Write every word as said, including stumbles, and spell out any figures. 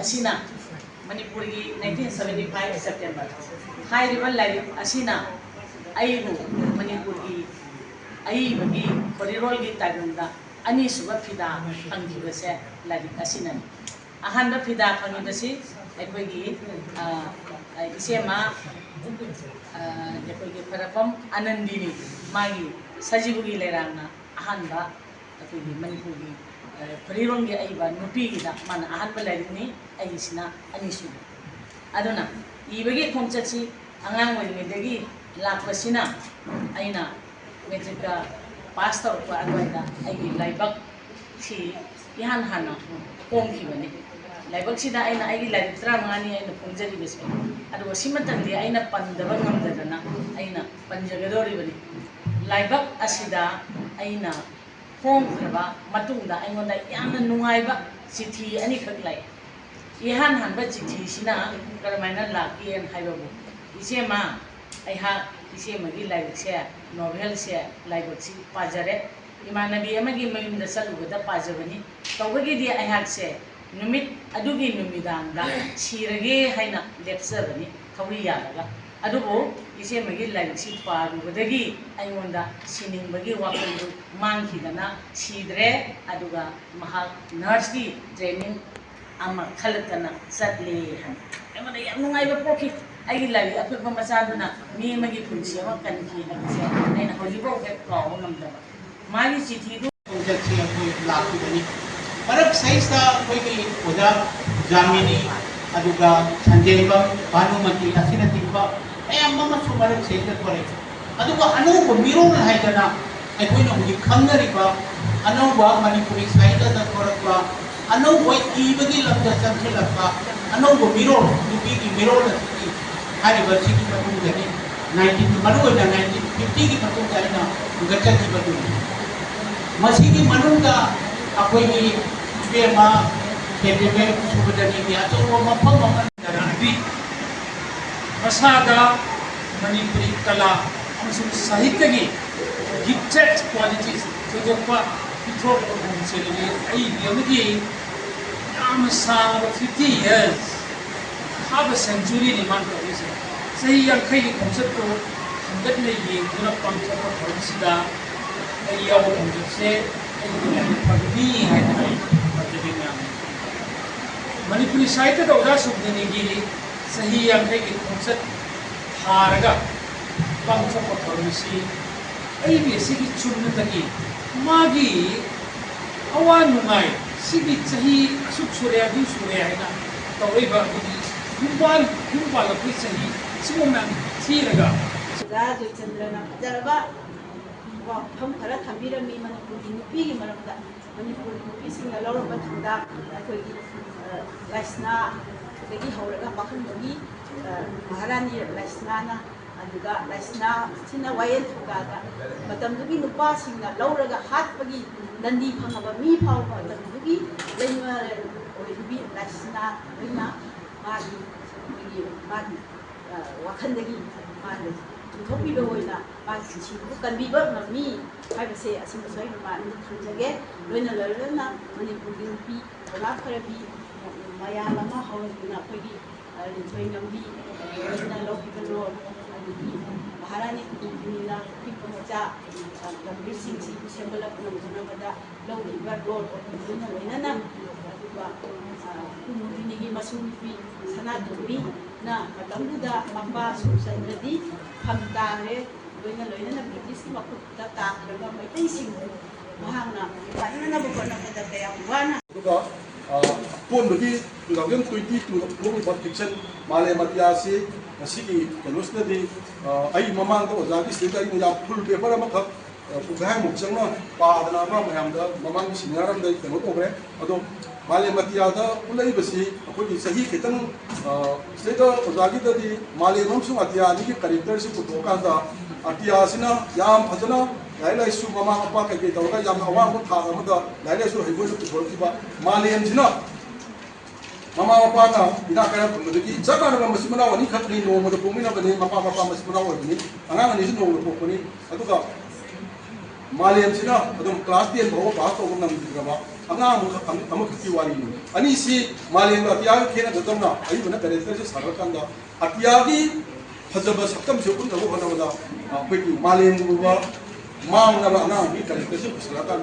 ꯑꯁꯤꯅ ꯃꯅꯤꯄꯨꯔꯒꯤ nineteen seventy five September ꯍꯥꯏꯔꯤꯕ ꯂꯥꯏꯔꯤꯛ ꯑꯁꯤꯅ ꯑꯩꯕꯨ ꯃꯅꯤꯄꯨꯔꯒꯤ ꯑꯏꯕꯒꯤ ꯈꯣꯔꯤꯔꯣꯜꯒꯤ ꯇꯥꯏꯕꯪꯗ ꯑꯅꯤꯁꯨꯕ ꯐꯤꯗꯥ ꯐꯪꯈꯤꯕꯁꯦ ꯂꯥꯏꯔꯤꯛ ꯑꯁꯤꯅꯅꯤ꯫ ꯑꯍꯥꯟꯕ ꯐꯤꯗꯥ ꯐꯪꯉꯤꯕꯁꯤ ꯑꯩꯈꯣꯏꯒꯤ, ꯑ, ꯏꯆꯦꯃ, ꯑ, ꯑꯩꯈꯣꯏꯒꯤ ꯐꯔꯛꯐꯝ ꯑꯅꯟꯗꯤꯅꯤ, ꯃꯥꯒꯤ ꯁꯖꯤꯕꯨꯒꯤ ꯂꯩꯔꯥꯡꯅ ꯑꯍꯥꯟꯕ ꯑꯩꯈꯣꯏꯒꯤ ꯃꯅꯤꯄꯨꯔꯒꯤ, ꯑ, ꯈꯣꯔꯤꯔꯣꯜꯒꯤ ꯑꯏꯕ ꯅꯨꯄꯤꯒꯤꯗ ꯃꯥꯅ ꯑꯍꯥꯟꯕ ꯂꯥꯏꯔꯤꯛꯅꯤ, ꯑꯩꯒꯤꯁꯤꯅ ꯑꯅꯤꯁꯨꯕ꯫ ꯑꯗꯨꯅ ꯏꯕꯒꯤ ꯈꯣꯡꯆꯠꯁꯤ ꯑꯉꯥꯡ ꯑꯣꯏꯔꯤꯉꯩꯗꯒꯤ ꯂꯥꯛꯄꯁꯤꯅ ꯑꯩꯅ ꯃꯦꯇ꯭ꯔꯤꯛꯀ ꯄꯥꯁ ꯇꯧꯔꯛꯄ ꯑꯗꯨꯋꯥꯏꯗ ꯑꯩꯒꯤ ꯂꯥꯏꯕꯛꯁꯤ ꯏꯍꯥꯟ ꯍꯥꯟꯅ ꯄꯣꯝꯈꯤꯕꯅꯤ꯫ ꯂꯥꯏꯕꯛꯁꯤꯗ ꯑꯩꯅ ꯑꯩꯒꯤ ꯂꯥꯏꯔꯤꯛ ꯇꯔꯥꯃꯉꯥꯅꯤ ꯑꯩꯅ ꯐꯣꯡꯖꯔꯤꯕꯁꯦ, ꯑꯗꯨꯒ ꯁꯤꯃꯇꯪꯗꯤ ꯑꯩꯅ ꯄꯟꯗꯕ ꯉꯝꯗꯗꯅ ꯑꯩꯅ ꯄꯟꯖꯒꯗꯧꯔꯤꯕꯅꯤ꯫ ꯂꯥꯏꯕꯛ ꯑꯁꯤꯗ ꯑꯩꯅ ꯐꯣꯡꯈ꯭ꯔꯕ ꯃꯇꯨꯡꯗ ꯑꯩꯉꯣꯟꯗ ꯌꯥꯝꯅ ꯅꯨꯡꯉꯥꯏꯕ ꯆꯤꯊꯤ ꯑꯅꯤꯈꯛ ꯂꯩ꯫ ꯏꯍꯥꯟ ꯍꯥꯟꯕ ꯆꯤꯊꯤꯁꯤꯅ ꯀꯔꯝꯍꯥꯏꯅ ꯂꯥꯛꯀꯦꯅ ꯍꯥꯏꯕꯕꯨ, "ꯏꯆꯦꯃ, ꯑꯩꯍꯥꯛ ꯏꯆꯦꯃꯒꯤ ꯂꯥꯏꯔꯤꯛꯁꯦ, ꯅꯣꯚꯦꯜꯁꯦ, ꯂꯥꯏꯕꯛꯁꯤ ꯄꯥꯖꯔꯦ꯫ ꯏꯃꯥꯟꯅꯕꯤ ꯑꯃꯒꯤ ꯃꯌꯨꯝꯗ ꯆꯠꯂꯨꯕꯗ ꯄꯥꯖꯕꯅꯤ꯫ ꯇꯧꯕꯒꯤꯗꯤ ꯑꯩꯍꯥꯛꯁꯦ ꯅꯨꯃꯤꯠ ꯑꯗꯨꯒꯤ ꯅꯨꯃꯤꯗꯥꯡꯗ ꯁꯤꯔꯒꯦ ꯍꯥꯏꯅ ꯂꯦꯞꯆꯕꯅꯤ ꯊꯧꯔꯤ ꯌꯥꯜꯂꯒ꯫ ꯑꯗꯨꯕꯨ ꯏꯆꯦꯃꯒꯤ ꯂꯥꯏꯔꯤꯛꯁꯤ ꯄꯥꯔꯨꯕꯗꯒꯤ ꯑꯩꯉꯣꯟꯗ ꯁꯤꯅꯤꯡꯕꯒꯤ ꯋꯥꯈꯜꯗꯨ ꯃꯥꯡꯈꯤꯗꯅ ꯁꯤꯗ꯭ꯔꯦ꯫ ꯑꯗꯨꯒ ꯃꯍꯥꯛ ꯅꯔꯁꯀꯤ ꯇ꯭ꯔꯦꯅꯤꯡ ꯑꯃ ꯈꯜꯂꯛꯇꯅ ꯆꯠꯂꯦ" ꯍꯥꯏꯅ꯫ ꯑꯩꯉꯣꯟꯗ ꯌꯥꯝ ꯅꯨꯡꯉꯥꯏꯕ ꯄꯣꯛꯈꯤ꯫ ꯑꯩꯒꯤ ꯂꯥꯏꯔꯤꯛ ꯑꯄꯤꯛꯄ ꯃꯆꯥꯗꯨꯅ ꯃꯤ ꯑꯃꯒꯤ ꯄꯨꯟꯁꯤ ꯑꯃ ꯀꯟꯈꯤ ꯍꯥꯏꯕꯁꯦ ꯑꯩꯅ ꯍꯧꯖꯤꯛꯐꯥꯎ ꯍꯦꯛ ꯀꯥꯎꯕ ꯉꯝꯗꯕ꯫ ꯃꯥꯒꯤ ꯆꯤꯊꯤꯗꯨ ꯈꯣꯡꯆꯠꯁꯤ ꯑꯩꯈꯣꯏ ꯂꯥꯛꯈꯤꯕꯅꯤ꯫ ꯃꯔꯛ ꯁꯩꯁꯤꯗ ꯑꯩꯈꯣꯏꯒꯤ ꯑꯣꯖꯥ ꯖꯥꯃꯤꯅꯤ, ꯑꯗꯨꯒ ꯁꯟꯖꯦꯟꯕꯝ, ꯚꯥꯅꯨꯃꯇꯤ ꯑꯁꯤꯅꯆꯤꯡꯕ ꯃꯌꯥꯝ ꯑꯃꯁꯨ ꯃꯔꯛ ꯁꯩꯁꯤꯗ ꯊꯣꯔꯛꯏ꯫ ꯑꯗꯨꯒ ꯑꯅꯧꯕ ꯃꯤꯔꯣꯜ ꯍꯥꯏꯗꯅ ꯑꯩꯈꯣꯏꯅ ꯍꯧꯖꯤꯛ ꯈꯪꯅꯔꯤꯕ ꯑꯅꯧꯕ ꯃꯅꯤꯄꯨꯔꯤ ꯁꯥꯍꯤꯇ꯭ꯌꯗ ꯊꯣꯔꯛꯄ, ꯑꯅꯧꯕ ꯏꯕꯒꯤ ꯂꯝꯗ ꯆꯪꯁꯤꯜꯂꯛꯄ ꯑꯅꯧꯕ ꯃꯤꯔꯣꯜ, ꯅꯨꯄꯤꯒꯤ ꯃꯤꯔꯣꯜ ꯑꯁꯤꯒꯤ ꯍꯥꯏꯔꯤꯕꯁꯤꯒꯤ ꯃꯅꯨꯡꯗꯅꯤ꯫ Nineteen, ꯃꯔꯨꯑꯣꯏꯅ nineteen fiftyꯒꯤ ꯃꯇꯨꯡꯗ ꯑꯩꯅ ꯍꯦꯟꯒꯠꯆꯈꯤꯕꯗꯨꯅꯤ꯫ ꯃꯁꯤꯒꯤ ꯃꯅꯨꯡꯗ ꯑꯩꯈꯣꯏꯒꯤ ꯏꯕꯦꯝꯃ ꯀꯦꯕꯤꯃꯦ ꯁꯨꯕꯗꯅꯤꯒꯤ ꯑꯆꯧꯕ ꯃꯐꯝ ꯑꯃ ꯗꯔꯥꯟꯕꯤ ꯃꯁꯥꯗ ꯃꯅꯤꯄꯨꯔꯤ ꯀꯂꯥ ꯑꯃꯁꯨꯡ ꯁꯥꯍꯤꯇ꯭ꯌꯒꯤ gifted qualities ꯊꯣꯏꯗꯣꯛꯄ ꯄꯤꯊꯣꯛꯄ ꯉꯝꯖꯔꯤꯕ ꯑꯏꯕꯤ ꯑꯃꯒꯤ ꯌꯥꯝꯅ ꯁꯥꯡꯂꯕ fifty years, half a century ꯅꯤ ꯃꯥꯅ ꯇꯧꯔꯤꯁꯦ꯫ ꯆꯍꯤ ꯌꯥꯡꯈꯩꯒꯤ ꯈꯣꯡꯆꯠꯇꯨ ꯍꯟꯒꯠꯅ ꯌꯦꯡꯗꯨꯅ ꯄꯥꯡꯊꯣꯛꯄ ꯊꯧꯔꯝꯁꯤꯗ ꯑꯩ ꯌꯥꯎꯕ ꯐꯪꯖꯕꯁꯦ ꯑꯩꯒꯤ ꯌꯥꯝꯅ ꯐꯒꯅꯤ ꯍꯥꯏꯗꯅ ꯑꯩ ꯊꯝꯖꯒꯦ ꯃꯌꯥꯝ꯫ ꯃꯅꯤꯄꯨꯔꯤ ꯁꯥꯍꯤꯇ꯭ꯌꯗ ꯑꯣꯖꯥ ꯁꯨꯕꯅꯤꯒꯤ ꯆꯍꯤ ꯌꯥꯡꯈꯩꯒꯤ ꯈꯣꯡꯆꯠ ꯊꯥꯔꯒ ꯄꯥꯡꯊꯣꯛꯄ ꯊꯧꯔꯝ ꯑꯁꯤ ꯑꯩꯒꯤ ꯑꯁꯤꯒꯤ ꯆꯨꯝꯅꯗꯒꯤ ꯃꯥꯒꯤ ꯑꯋꯥ ꯅꯨꯡꯉꯥꯏ, ꯁꯤꯒꯤ ꯆꯍꯤ ꯑꯁꯨꯛ ꯁꯨꯔꯦ, ꯑꯗꯨ ꯁꯨꯔꯦ ꯍꯥꯏꯅ ꯇꯧꯔꯛꯏꯕ ꯑꯗꯨꯒꯤ ꯌꯨꯝ ꯄꯥꯜ-, ꯌꯨꯝ ꯄꯥꯜꯂꯛꯄꯒꯤ ꯆꯍꯤ ꯁꯤꯒꯨꯝꯕ ꯃꯌꯥꯝ ꯊꯤꯔꯒ ꯑꯣꯖꯥ ꯖꯣꯏꯆꯟꯗ꯭ꯔꯅ ꯐꯖꯔꯕ ꯋꯥꯐꯝ ꯈꯔ ꯊꯝꯕꯤꯔꯝꯃꯤ ꯃꯅꯤꯄꯨꯔꯒꯤ ꯅꯨꯄꯤꯒꯤ ꯃꯔꯝꯗ꯫ ꯃꯅꯤꯄꯨꯔꯒꯤ ꯅꯨꯄꯤꯁꯤꯡꯅ ꯂꯧꯔꯝꯕ ꯊꯧꯗꯥꯡ ꯑꯩꯈꯣꯏꯒꯤ, ꯑ, ꯂꯥꯏꯁꯅꯥꯗꯒꯤ ꯍꯧꯔꯒ ꯄꯥꯈꯪꯕꯒꯤ, ꯑ, ꯃꯍꯥꯔꯥꯅꯤ ꯂꯥꯏꯁꯅꯥꯅ, ꯑꯗꯨꯒ ꯂꯥꯏꯁꯅꯥꯁꯤꯅ ꯋꯥꯌꯦꯜ ꯊꯧꯗꯥꯗ ꯃꯇꯝꯗꯨꯒꯤ ꯅꯨꯄꯥꯁꯤꯡꯅ ꯂꯧꯔꯒ ꯍꯥꯠꯄꯒꯤ ꯗꯟꯗꯤ ꯐꯪꯉꯕ ꯃꯤ ꯐꯥꯎꯕ ꯃꯇꯝꯗꯨꯒꯤ ꯂꯩꯃ ꯑꯣꯏꯔꯤꯕꯤ ꯂꯥꯏꯁꯅꯥ ꯑꯣꯏꯅ ꯃꯥꯒꯤ, ꯑꯩꯈꯣꯏꯒꯤ ꯃꯥꯒꯤ, ꯑ, ꯋꯥꯈꯜꯗꯒꯤ ꯃꯥꯅ ꯄꯨꯊꯣꯛꯄꯤꯕ ꯑꯣꯏꯅ ꯃꯥꯒꯤ ꯄꯨꯟꯁꯤꯕꯨ ꯀꯟꯕꯤꯕ ꯉꯝꯃꯤ ꯍꯥꯏꯕꯁꯦ ꯑꯁꯤꯃꯁꯨ ꯑꯩꯅ ꯃꯥ-, ꯑꯩꯅ ꯊꯝꯖꯒꯦ꯫ ꯂꯣꯏꯅ ꯂꯣꯏꯅꯅ ꯃꯅꯤꯄꯨꯔꯒꯤ ꯅꯨꯄꯤ ꯀꯣꯂꯥ ꯈꯔꯕꯤ ꯃꯌꯥꯝ ꯑꯃ ꯍꯧꯔꯗꯨꯅ ꯑꯩꯈꯣꯏꯒꯤ, ꯑ, ꯂꯤꯟꯊꯣꯏ ꯉꯝꯕꯤ ꯂꯣꯏꯅ ꯂꯧꯈꯤꯕ ꯔꯣꯜ, ꯑꯗꯒꯤ ꯃꯍꯥꯔꯥꯅꯤ ꯀꯨꯟꯗꯨꯅꯤꯅ ꯑꯄꯤꯛꯄ ꯃꯆꯥ, ꯑ, ꯒꯝꯚꯤꯔ ꯁꯤꯡꯁꯤꯕꯨ ꯁꯦꯝꯒꯠꯂꯛꯅꯕ ꯍꯣꯠꯅꯕꯗ ꯂꯧꯔꯤꯕ ꯔꯣꯜ ꯑꯗꯨꯅ ꯂꯣꯏꯅꯅ, ꯑꯗꯨꯒ, ꯑ, ꯀꯨꯟꯗꯨꯅꯤꯒꯤ ꯃꯁꯨ ꯅꯨꯄꯤ ꯁꯅꯥꯇꯣꯝꯕꯤꯅ ꯃꯇꯝꯗꯨꯗ ꯃꯄꯥ ꯁꯨꯔꯆꯟꯗ꯭ꯔꯗꯤ ꯐꯝ ꯇꯥꯔꯦ꯫ ꯂꯣꯏꯅ ꯂꯣꯏꯅꯅ ꯕ꯭ꯔꯤꯇꯤꯁꯀꯤ ꯃꯈꯨꯠꯇ ꯇꯥꯈ꯭ꯔꯕ ꯃꯩꯇꯩꯁꯤꯡꯕꯨ ꯃꯍꯥꯛꯅ ꯀꯟꯅꯅꯕ ꯍꯣꯠꯅꯕꯗ ꯀꯌꯥꯝ ꯋꯥꯅ ꯑꯗꯨꯒ, ꯑ, ꯑꯀꯣꯟꯕꯒꯤ two thousand twenty two ꯐꯣꯡꯂꯤꯕ ꯐꯤꯛꯁꯟ ꯃꯥꯂꯦꯝ ꯑꯇꯤꯌꯥꯁꯤ ꯉꯁꯤꯒꯤ ꯀꯩꯅꯣꯁꯤꯗꯗꯤ, ꯑ, ꯑꯩ ꯃꯃꯥꯡꯗ ꯑꯣꯖꯥꯒꯤ ꯁꯤꯗꯩꯗ ꯑꯩꯅ ꯌꯥꯝ ꯐꯨꯜ ꯄꯦꯄꯔ ꯑꯃꯈꯛ, ꯑ, ꯄꯨꯡꯈꯥꯏꯃꯨꯛ ꯆꯪꯅ ꯄꯥꯗꯅ ꯑꯃ ꯃꯌꯥꯝꯗ ꯃꯃꯥꯡꯒꯤ ꯁꯤꯃꯤꯅꯥꯔ ꯑꯃꯗ ꯑꯩ ꯀꯩꯅꯣ ꯇꯧꯈ꯭ꯔꯦ꯫ ꯑꯗꯣ ꯃꯥꯂꯦꯝ ꯑꯇꯤꯌꯥꯗ ꯎꯠꯂꯛꯏꯕꯁꯤ ꯑꯩꯈꯣꯏꯒꯤ ꯆꯍꯤ ꯈꯤꯇꯪ, ꯑ, ꯁꯤꯗꯩꯗ ꯑꯣꯖꯥꯒꯤꯗꯗꯤ ꯃꯥꯂꯦꯝ ꯑꯃꯁꯨꯡ ꯑꯇꯤꯌꯥ ꯑꯅꯤꯒꯤ ꯀꯦꯔꯦꯛꯇꯔꯁꯤ ꯄꯨꯊꯣꯛꯑꯀꯥꯟꯗ ꯑꯇꯤꯌꯥꯁꯤꯅ ꯌꯥꯝ ꯐꯖꯅ ꯂꯥꯏꯔꯤꯛ ꯂꯥꯏꯁꯨ ꯃꯃꯥ ꯃꯄꯥ ꯀꯩꯀꯩ ꯇꯧꯔꯒ ꯌꯥꯝꯅ ꯑꯋꯥꯡꯕ ꯊꯥꯛ ꯑꯃꯗ ꯂꯥꯏꯔꯤꯛ ꯂꯥꯏꯁꯨ ꯍꯩꯕ ꯑꯣꯏꯅ ꯄꯨꯊꯣꯔꯛꯈꯤꯕ꯫ ꯃꯥꯂꯦꯝꯁꯤꯅ ꯃꯃꯥ ꯃꯄꯥꯅ ꯏꯅꯥꯛ ꯀꯥꯏꯔ ꯐꯪꯕꯗꯒꯤ ꯆꯞ ꯃꯥꯟꯅꯕ ꯃꯆꯤꯟ ꯃꯅꯥꯎ ꯑꯅꯤꯈꯛꯅꯤ ꯅꯣꯡꯃꯗ ꯄꯣꯛꯃꯤꯟꯅꯕꯅꯤ, ꯃꯄꯥ ꯃꯄꯥ ꯃꯆꯤꯟ ꯃꯅꯥꯎ ꯑꯣꯏꯕꯅꯤ, ꯑꯉꯥꯡ ꯑꯅꯤꯁꯨ ꯅꯣꯡꯃꯗ ꯄꯣꯛꯄꯅꯤ꯫ ꯑꯗꯨꯒ ꯃꯥꯂꯦꯝꯁꯤꯅ ꯑꯗꯨꯝ class ten ꯐꯥꯎꯕ pass ꯇꯧꯕ ꯉꯝꯈꯤꯗ꯭ꯔꯕ ꯑꯉꯥꯡ ꯑꯃꯈꯛ, ꯑꯃꯈꯛꯀꯤ ꯋꯥꯔꯤꯅꯤ꯫ ꯑꯅꯤꯁꯤ ꯃꯥꯂꯦꯝꯒ ꯑꯇꯤꯌꯥꯒ ꯈꯦꯠꯅꯗꯧꯅ ꯑꯏꯕꯅ characterꯁꯦ ꯁꯥꯒꯠꯂꯀꯥꯟꯗ ꯑꯇꯤꯌꯥꯒꯤ ꯐꯖꯕ ꯁꯛꯇꯝꯁꯦ ꯎꯠꯅꯕ ꯍꯣꯠꯅꯕꯗ ꯑꯩꯈꯣꯏꯒꯤ ꯃꯥꯂꯦꯝꯒꯨꯝꯕ ꯃꯥꯡꯂꯕ ꯑꯉꯥꯡꯒꯤ characterꯁꯦ ꯄꯨꯁꯜꯂꯀꯥꯟꯗ